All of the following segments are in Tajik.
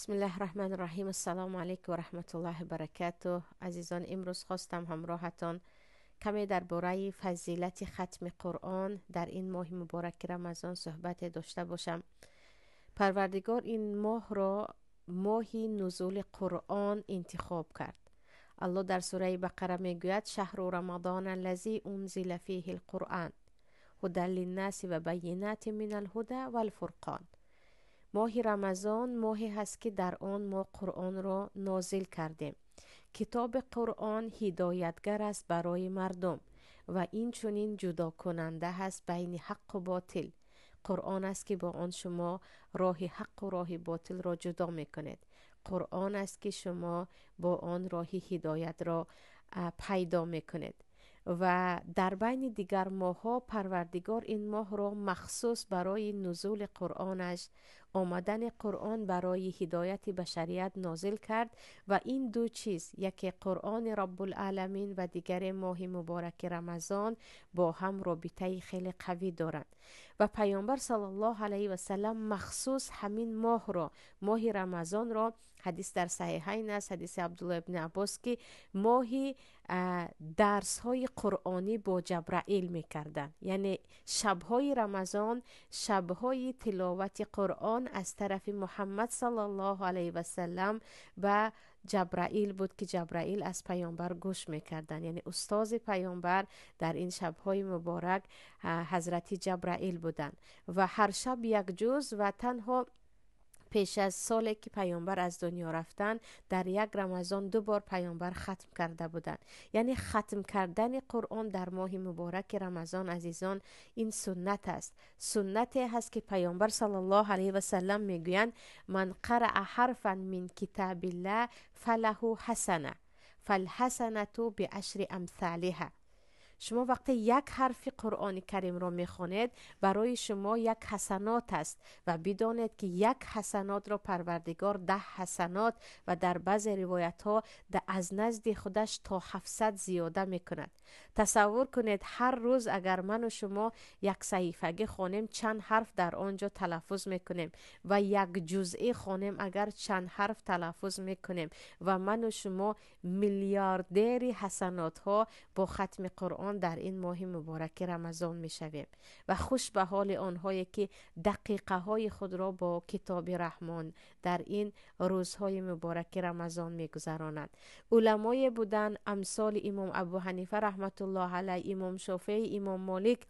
Бисмиллаҳи раҳмани раҳим. Ассалому алайкум ва раҳматуллоҳи баракатуҳ. Азизон, имрӯз хостам ҳамроҳатон каме дар бораи фазилати хатми Қуръон дар ин моҳи мубораки Рамазон суҳбате дошта бошам. Парвардигор ин моҳро моҳи нузули Қуръон интихоб кард. Аллоҳ дар сураи Бақара мегӯяд: шаҳру рамадон аллази унзила фиҳил қуръан ҳудан линнаси ва байинатин минал ҳуда вал фурқон. Моҳи Рамазон моҳе ҳаст, ки дар он мо Қуръонро нозил кардем. Китоби Қуръон ҳидоятгар аст барои мардум ва инчунин ҷудокунанда ҳаст байни ҳаққу ботил. Қуръон аст, ки бо он шумо роҳи ҳаққу роҳи ботилро ҷудо мекунед. Қуръон аст, ки шумо бо он роҳи ҳидоятро пайдо мекунед. Ва дар байни дигар моҳҳо Парвардигор ин моҳро махсус барои нузули Қуръонаш, омадани Қуръон барои ҳидояти башарият нозил кард ва ин ду чиз, яке Қуръони Раббулъаламин ва дигаре моҳи мубораки Рамазон, бо ҳам робитаи хеле қавӣ доранд. Ва Пайғамбар саллаллоҳу алайҳи васаллам махсус ҳамин моҳро, моҳи Рамазонро, ҳадис дар Саҳиҳайн аст, ҳадиси Абдуллоҳ ибни Аббос, ки моҳи дарсҳои қуръонӣ бо Ҷабраил мекарданд. Яъне шабҳои Рамазон шабҳои тиловати Қуръон аз тарафи Муҳаммад саллаллоҳу алайҳи васаллам ба Ҷабраил буд, ки Ҷабраил аз Пайғамбар гӯш мекарданд. Яъне устози Пайғамбар дар ин шабҳои муборак ҳазрати Ҷабраил буданд ва ҳар шаб як ҷуз ва танҳо пеш аз соле ки Пайғамбар аз дунё рафтанд, дар як Рамазон ду бор Пайғамбар хатм карда буданд. Яъне хатм кардани Қуръон дар моҳи мубораки Рамазон, азизон, ин суннат аст. Суннате ҳаст, ки Пайғамбар саллаллоҳу алайҳи васаллам мегӯянд: ман қараа ҳарфан мин китабиллаҳ фалаҳу ҳасана фалҳасанату биашри амсалиҳа. Шумо вақте як ҳарфи Қуръони Каримро мехонед, барои шумо як ҳасанот аст ва бидонед, ки як ҳасанотро Парвардигор 10 ҳасанот ва дар баъзе ривоятҳо аз назди худаш то 700 зиёда мекунад. Тасаввур кунед, ҳар рӯз агар ману шумо як саҳифагӣ хонем, чанд ҳарф дар он ҷо талаффуз мекунем ва як ҷузъӣ хонем, агар чанд ҳарф талаффуз мекунем ва ману шумо миллиардери ҳасанотҳо бо хатми Қуръон дар ин моҳи мубораки Рамазон мешавем. Ва хуш ба ҳоли онҳое, ки дақиқаҳои худро бо китоби Раҳмон дар ин рӯзҳои мубораки Рамазон мегузаронанд. Уламое буданд амсоли Имом Абу Ҳанифа раҳматуллоҳ алайҳ, Имом Шофеӣ, Имом Молик,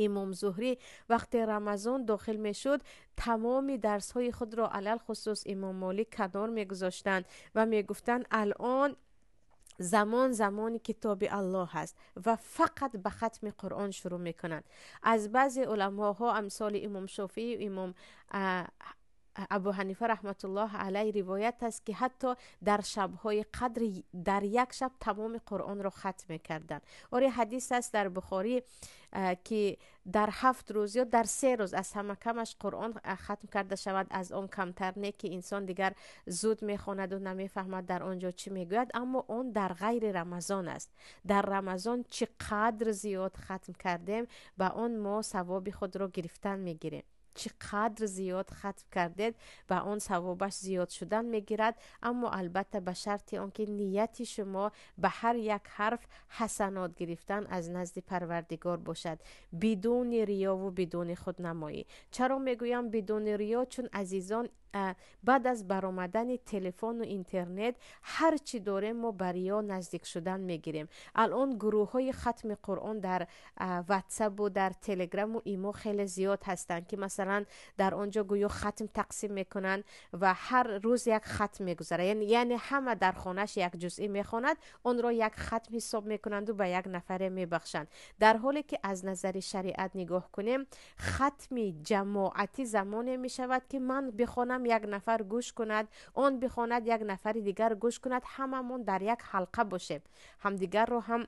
Имом Зуҳрӣ. Вақте Рамазон дохил мешуд, тамоми дарсҳои худро алалхусус Имом Молик канор мегузоштанд ва мегуфтанд: алон замон замони китоби Аллоҳ аст ва фақат ба хатми Қуръон шурӯъ мекунанд. Аз баъзе уламоҳо амсоли Имом Шофеӣ, Имом Абу Ҳанифа раҳматуллоҳ алайҳ ривоят аст, ки ҳатто дар шабҳои қадр дар як шаб тамоми Қуръонро хатм мекарданд. Оре, ҳадис аст дар Бухорӣ, ки дар 7 рӯз ё дар 3 рӯз аз ҳама камаш Қуръон хатм карда шавад, аз он камтар не, ки инсон дигар зуд мехонаду намефаҳмад дар он ҷо чӣ мегӯяд. Аммо он дар ғайри Рамазон аст. Дар Рамазон чӣ қадр зиёд хатм кардем, ба он мо савоби худро гирифтан мегирем. Чӣ қадр зиёд хатм кардед, ба он савобаш зиёд шудан мегирад. Аммо албатта ба шарти он ки нияти шумо ба ҳар як ҳарф ҳасанот гирифтан аз назди Парвардигор бошад, бидуни риёву бидуни худнамоӣ. Чаро мегӯям бидуни риё? Чун азизон, баъд аз баромадани телефону интернет ҳар чӣ дорем мо ба риё наздик шудан мегирем. Алон гурӯҳҳои хатми Қуръон дар ватсапу дар телеграму имо хеле зиёд ҳастанд, ки масалан дар он ҷо гӯё хатм тақсим мекунанд ва ҳар рӯз як хатм мегузарад. Яъне ҳама дар хонаш як ҷузъӣ мехонад, онро як хатм ҳисоб мекунанду ба як нафаре мебахшанд. Дар ҳоле ки аз назари шариат нигоҳ кунем, хатми ҷамоатӣ замоне мешавад, ки ман бихонам, як нафар гӯш кунад, он бихонад, як нафари дигар гӯш кунад, ҳамамон дар як ҳалқа бошем, ҳамдигарро ҳам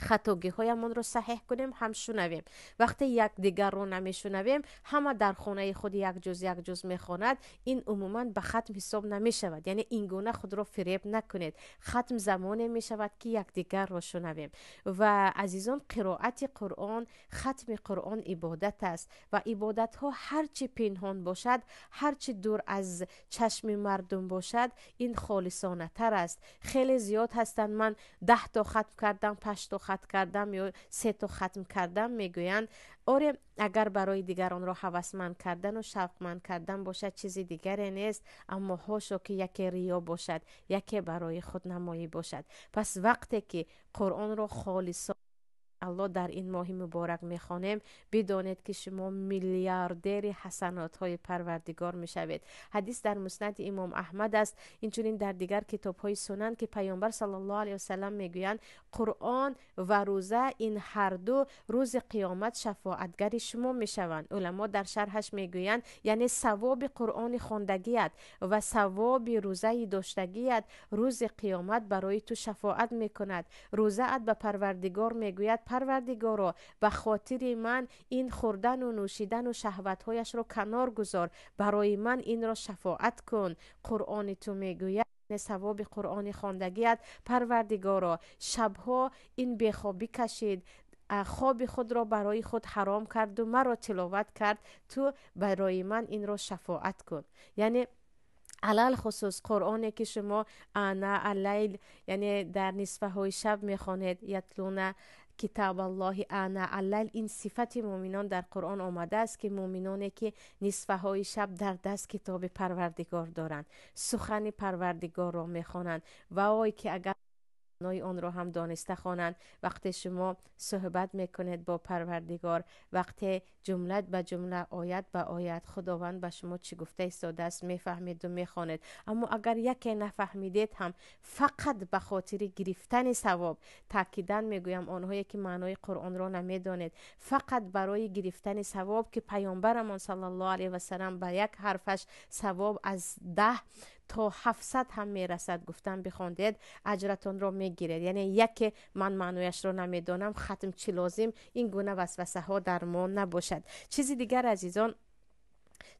Хатогиҳоямонро саҳеҳ кунем, ҳам шунавем. Вақте якдигарро намешунавем, ҳама дар хонаи худ як ҷуз як ҷуз мехонад, ин умуман ба хатм ҳисоб намешавад. Яъне ин гуна худро фиреб накунед. Хатм замоне мешавад, ки якдигарро шунавем. Ва азизон, қироати Қуръон, хатми Қуръон ибодат аст ва ибодатҳо ҳарчи пинҳон бошад, ҳарчи дур аз чашми мардум бошад, ин холисонатар аст. Хеле зиёд ҳастанд, ман 10 то хатм кардам, панҷто хатм кардам ё сето хатм кардам мегӯянд. Оре, агар барои дигаронро ҳавасманд кардану шавқманд кардан бошад, чизи дигаре нест, аммо ҳошо ки яке риё бошад, яке барои худнамоӣ бошад. Пас вақте ки Қуръонро холисо Аллоҳ дар ин моҳи муборак мехонем, бидонед, ки шумо миллиардери ҳасанотҳои Парвардигор мешавед. Ҳадис дар Муснади Имом Аҳмад аст, инчунин дар дигар китобҳои сунан, ки Паёмбар саллаллоҳу алайҳи васалам мегӯянд: «Қуръон ва рӯза, ин ҳарду рӯзи қиёмат шафоатгари шумо мешаванд». Уламо дар шарҳаш мегӯянд, яъне савоби Қуръони хондагият ва савоби рӯзаи доштагият рӯзи қиёмат барои ту шафоат мекунад. Рӯзаат ба Парвардигор мегӯяд: «Парвардигоро, ба хотири ман ин хӯрдану нӯшидану шаҳватҳояшро канор гузор, барои ман инро шафоат кун». Қуръони ту мегӯяд, савоби қуръони хондагият: «Парвардигоро, шабҳо ин бехобӣ кашид, хоби худро барои худ ҳаром карду маро тиловат кард, ту барои ман инро шафоат кун». Яъне алалхусус Қуръоне ки шумо آناء الليل, яъне дар нисфаҳои шаб мехонед, يتلون كتاب الله آناء الليل, ин сифати муъминон дар Қуръон омадааст, ки муъминоне ки нисфаҳои шаб дар даст китоби Парвардигор доранд, сухани Парвардигорро мехонанд. Ва ой ки агар маънои онро ҳам дониста хонанд. Вақте шумо суҳбат мекунед бо Парвардигор, вақте ҷумла ба ҷумла, оят ба оят Худованд ба шумо чӣ гуфта истодааст, мефаҳмеду мехонед. Аммо агар яке нафаҳмидед ҳам, фақат ба хотири гирифтани савоб, таъкидан мегӯям, онҳое ки маънои Қуръонро намедонед, фақат барои гирифтани савоб, ки Паёмбарамон саллаллоҳу алайҳи васалам ба як ҳарфаш савоб аз 10 то 700 ҳам мерасад гуфтан, бихондед, аҷратонро мегиред. Яъне яке ман маънояшро намедонам, хатм чӣ лозим, ин гуна васвасаҳо дар мо набошад. Чизи дигар, азизон,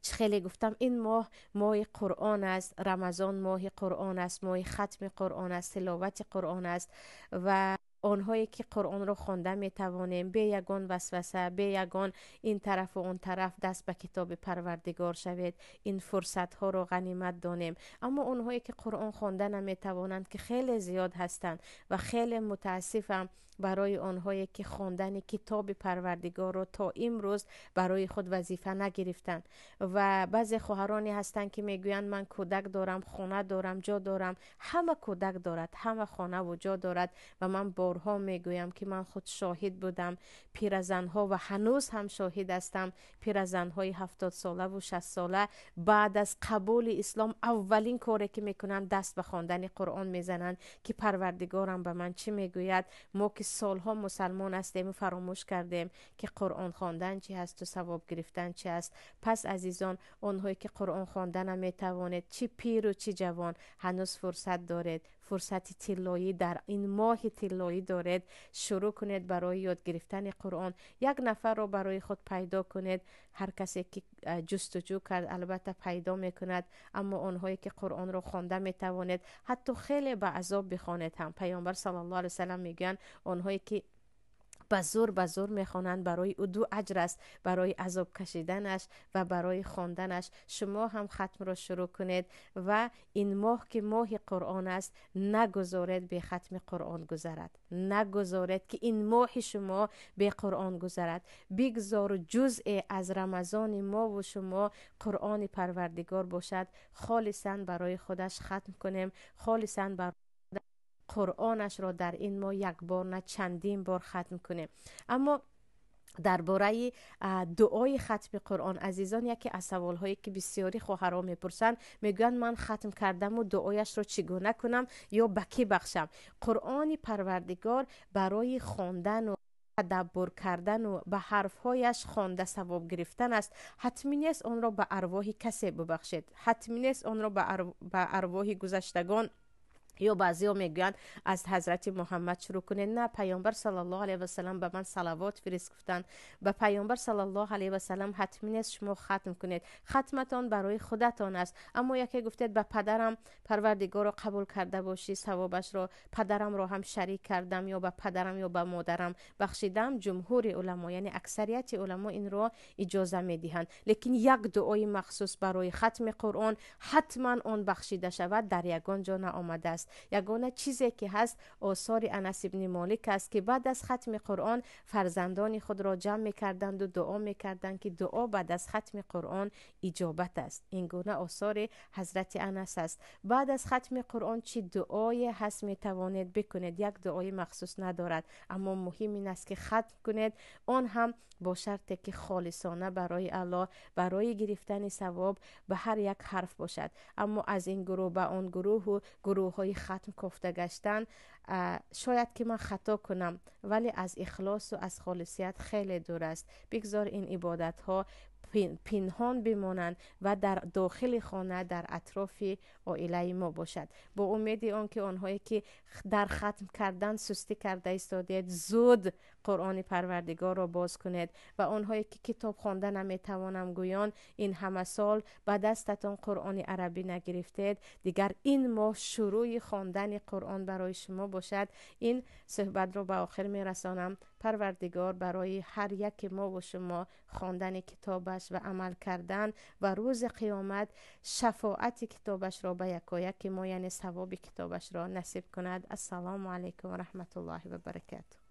чӣ хеле гуфтам, ин моҳ моҳи Қуръон аст, Рамазон моҳи Қуръон аст, моҳи хатми Қуръон аст, тиловати Қуръон аст. Ва онҳое ки Қуръонро хонда метавонем, бе ягон васваса, бе ягон ин тарафу он тараф, даст ба китоби Парвардигор шавед, ин фурсатҳоро ғанимат донем. Аммо онҳое ки Қуръон хонда наметавонанд, ки хеле зиёд ҳастанд, ва хеле мутаассифам барои онҳое ки хондани китоби Парвардигорро то имрӯз барои худ вазифа нагирифтанд. Ва баъзе хоҳароне ҳастанд, ки мегӯянд: «Ман кӯдак дорам, хона дорам, ҷо дорам». Ҳама кӯдак дорад, ҳама хонаву ҷо дорад. Ва ман борҳо мегӯям, ки ман худ шоҳид будам пиразанҳо ва ҳанӯз ҳам шоҳид ҳастам, пиразанҳои 70-солаву 60-сола баъд аз қабули ислом аввалин коре ки мекунанд, даст ба хондани Қуръон мезананд, ки Парвардигорам ба ман чӣ мегӯяд. Мо ки солҳо мусалмон ҳастему фаромӯш кардем, ки Қуръон хондан чӣ ҳасту савоб гирифтан чӣ аст. Пас, азизон, онҳое ки Қуръон хонда наметавонед, чӣ пиру чӣ ҷавон, ҳанӯз фурсат доред, фурсати тиллоӣ дар ин моҳи тиллоӣ доред. Шурӯъ кунед барои ёд гирифтани Қуръон, як нафарро барои худ пайдо кунед. Ҳар касе ки ҷустуҷӯ кард, албатта пайдо мекунад. Аммо онҳое ки Қуръонро хонда метавонед, ҳатто хеле ба азоб бихонед ҳам, Паёмбар саллаллоҳу алайҳи васалам мегӯянд, онҳое ки ба зӯр ба зӯр мехонанд, барои ӯ ду аҷр аст: барои азоб кашиданаш ва барои хонданаш. Шумо ҳам хатмро шурӯъ кунед ва ин моҳ, ки моҳи Қуръон аст, нагузоред бе хатми Қуръон гузарад, нагузоред, ки ин моҳи шумо бе Қуръон гузарад. Бигзор ҷузъе аз Рамазони мову шумо Қуръони Парвардигор бошад. Холисан барои худаш хатм кунем, холисан бар Қуръонашро дар ин моҳ як бор на, чандин бор хатм кунем. Аммо дар бораи дуои хатми Қуръон, азизон, яке аз саволҳое ки бисёри хоҳарон мепурсанд, мегӯянд: «Ман хатм кардаму дуояшро чӣ гуна кунам ё ба кӣ бахшам?» Қуръони Парвардигор барои хондану тадаббур кардану ба ҳарфҳояш хонда савоб гирифтан аст. Ҳатмӣ нест онро ба арвоҳи касе бубахшед, ҳатмӣ нест онро ба арвоҳи гузаштагон Ё баъзеҳо мегӯянд, аз ҳазрати Муҳаммад шурӯъ кунед. На, Паёмбар саллаллоҳу алайҳи васаллам ба ман салавот фирист гуфтанд. Ба Паёмбар саллаллоҳу алайҳи васаллам ҳатмӣ нест шумо хатм кунед, хатматон барои худатон аст. Аммо яке гуфтед, ба падарам Парвардигорро қабул карда бошӣ, савобашро падарамро ҳам шарик кардам, ё ба падарам ё ба модарам бахшидам. Ҷумҳури уламо, яъне аксарияти уламо, инро иҷоза медиҳанд, лекин як дуои махсус барои хатми Қуръон ҳатман он бахшида шавад, дар ягон ҷо наомадааст. Ягона чизе ки ҳаст, осори Анас ибни Молик аст, ки баъд аз хатми Қуръон фарзандони худро ҷамъ мекарданду дуо мекарданд, ки дуо баъд аз хатми Қуръон иҷобат аст. Ин гуна осори ҳазрати Анас аст. Баъд аз хатми Қуръон чӣ дуое ҳаст, метавонед бикунед, як дуои махсус надорад, аммо муҳим ин аст, ки хатм кунед, он ҳам бо шарте ки холисона барои Аллоҳ, барои гирифтани савоб ба ҳар як ҳарф бошад. Аммо аз ин гурӯҳ ба он гурӯҳу гурӯҳҳои хатм кофта гаштан, шояд ки ман хато кунам, вале аз ихлосу аз холисият хеле дур аст. Бигзор ин ибодатҳо пинҳон бимонанд ва дар дохили хона, дар атрофи оилаи мо бошад. Бо умеди он ки онҳое ки дар хатм кардан сустӣ карда истодед, зуд Қуръони Парвардигорро боз кунед, ва онҳое ки китоб хонда наметавонам гӯён, ин ҳама сол ба дастатон Қуръони арабӣ нагирифтед, дигар ин моҳ шурӯи хондани Қуръон барои шумо бошад. Ин суҳбатро ба охир мерасонам. Парвардигор барои ҳар яки мо ва шумо хондани китобаш ва амал кардан ва рӯзи қиёмат шафоати китобашро ба якояки мо, яъне савоби китобашро насиб кунад. Ассалому алайкум ва раҳматуллоҳи ва баракатуҳ.